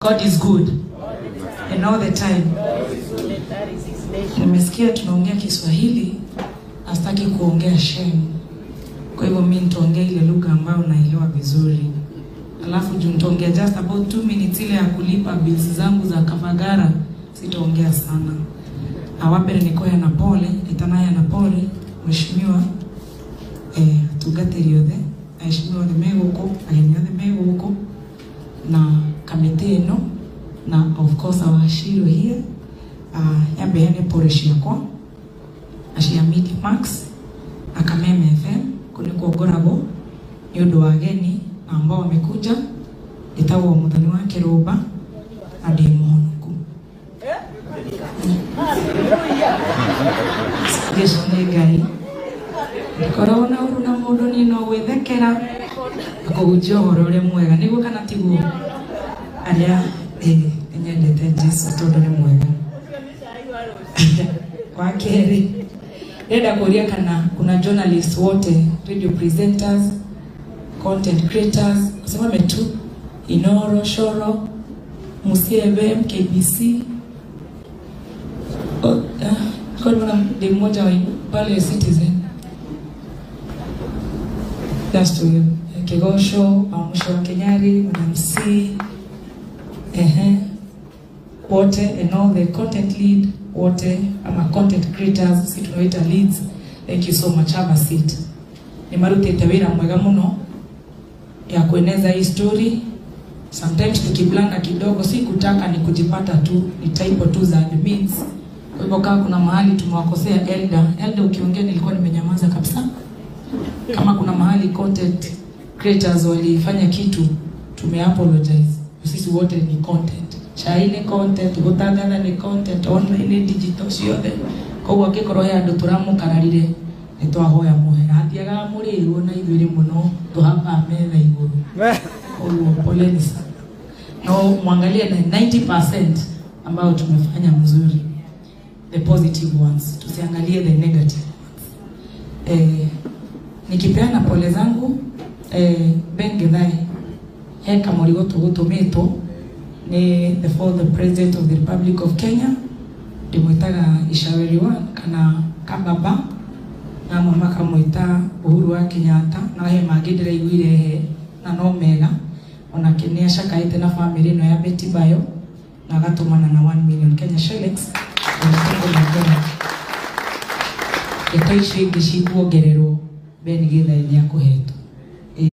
God is good and all the time. Nimesikia tunaongea Kiswahili, nastaki kuongea sheng, kwa hivyo mi nitaongea ile lugha ambayo naelewa vizuri, alafu juu nitaongea just about 2 minutes ile ya kulipa bills zangu za Kavagara, sitaongea sana. Awambere nikoya na pole itanaya na pole mheshimiwa tungatĩri othe aheshimiwa othe me gũkũ ageni othe me gũkũ na kamĩtĩ ĩno na of course our Shiro here. Nyambe heane pole ciakwa na cia Media Max na Kameme FM kũ nĩkuo ngoragwo nĩ ũndũ wa ageni na ambao wamekuja. Ndĩtagwo Mũthoni wa Kĩrũmba na ndĩ mũhonoku. Jesu nĩ Ngai. Ndikoragwo na ũru na mũndũ, niĩ no gwĩthekera na kũhunjia ũhoro ũrĩa mwega, nĩguo kana tiguo? Arĩa nĩnyendete Jesu tondũ nĩ mwega. Wa kerĩ, ndĩrenda kũria kana kuna journalists wote, radio presenters, content creators, usimame tu, Inoro, Shoro, Musiebe, KBC. Kwa nimeona ndi mmoja wa pale Citizen. Just to Kigosho, wa mwisho wa Kenyari, Madam C, wote and all the content lead wote ama content creators, si tunaita leads. Thank you so much, have a seat. Ni marutite wira mwega muno ya kueneza hii story. Sometimes tukiblanda kidogo, si kutaka, ni kujipata tu, ni typo tu za admins. Kwa hivyo kama kuna mahali tumewakosea elder, elder ukiongea nilikuwa nimenyamaza kabisa. Kama kuna mahali content creators walifanya kitu, tume apologize. Sisi wote ni content. Chai ni content, gutangatha ni content, online digital ciothe. Koguo angĩkorwo he andũ tũramũkararire, nĩ twahoya mũhera. Hatiagaga mũrĩirwo na ithuĩ rĩmwe no tũhambaga metha igũrũ. Koguo poleni sana. No mwangalie na 90% ambao tumefanya mzuri. The positive ones, tusiangalie the negative ones. Nikipeana pole zangu, Ben Githai he kamũrigo tũgũtũmĩtwo ni the former president of the Republic of Kenya, ndĩmwĩtaga Icaweri wa kana Kababa, na amwe makamwĩta Uhuru wa Kenyatta, na he mangĩ ndĩraiguire he na no mega. Onake nĩ acakaĩte na family ĩno ya Betty Bayo na agatũmana na 1 million Kenya shillings. Ndeto icio ingĩ cikuongererwo Ben Githai nĩ akũhetwo.